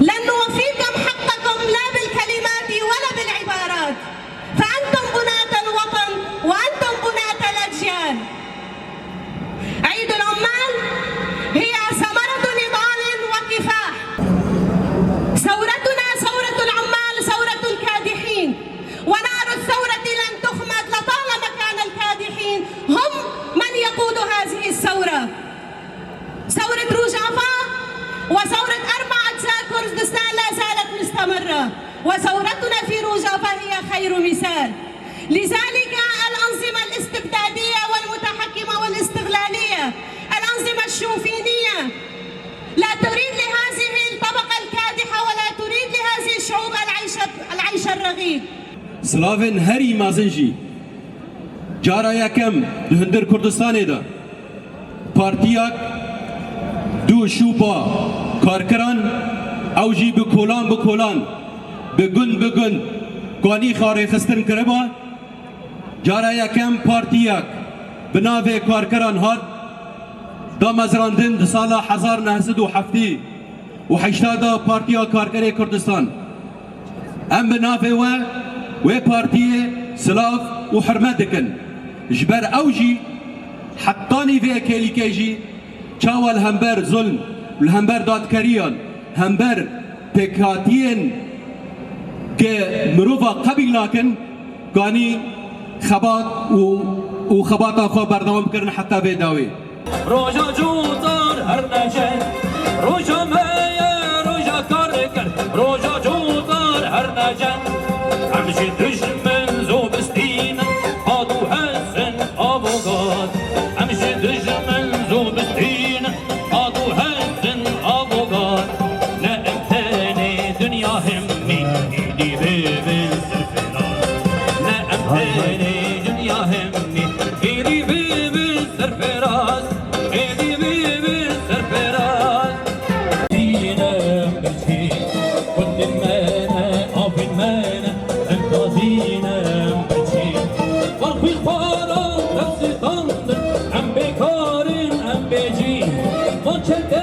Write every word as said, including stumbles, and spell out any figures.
لن نوفيكم حقكم لا بالكلمات ولا بالعبارات، فأنتم بناة الوطن وأنتم بناة الأجيال. عيد العمال هي ثمرة نضال وكفاح. ثورتنا ثورة العمال ثورة الكادحين، ونار الثورة لن تخمد لطالما كان الكادحين هم من يقود هذه الثورة. ثورة روجافا وثورة أربع أجزاء كردستان لا زالت مستمرة، وثورتنا في روجافا هي خير مثال. لذلك الأنظمة الاستبدادية والمتحكمة والاستغلالية، الأنظمة الشوفينية، لا تريد لهذه الطبقة الكادحة ولا تريد لهذه الشعوب العيش، العيش الرغيد. Silavên herî mezin jî. Cara yekem di hundir Kurdistanê de partiyak du şûpa karkiran, ew jî bi kolan bi kolan, bi gund bi gund kanîxa rêxistin kiriba. Cara yekem partiyak bi navê Karkiran hat damezrandin di sala hezar neh sed û heftê û heşta de Partiya Karkerê Kurdistan. Em bi navê we, wê partiyê silav û hurmet dikin. Ji ber ew jî hetanî vê kêlîkê jî çawa li hember zulm, li hember dadkeriyan, hember pêkhatiyên ke mirova qebîl nakin, ganî xebat û, û xebata xwe berdewam kirin heta vê dawî. Roja cotar her nece, roja me ye, roja karker, roja cotar her nece. Em ji dijmin zobistîn, hat û hezin avogat. Em ji dijmin zobistîn, hat û hezin avogat. Ne em tenê dinya hemî, êdî bibin serfiraz. Ne em tenê dinya hemî, êdî bibin serfiraz. Êdî bibin serfiraz. Dînem birçî, gundên me ne, avên me ne, em gazî ne, em birçî. Van xwî xwaran, em standin, em bêkar in, em bêcî. Van çend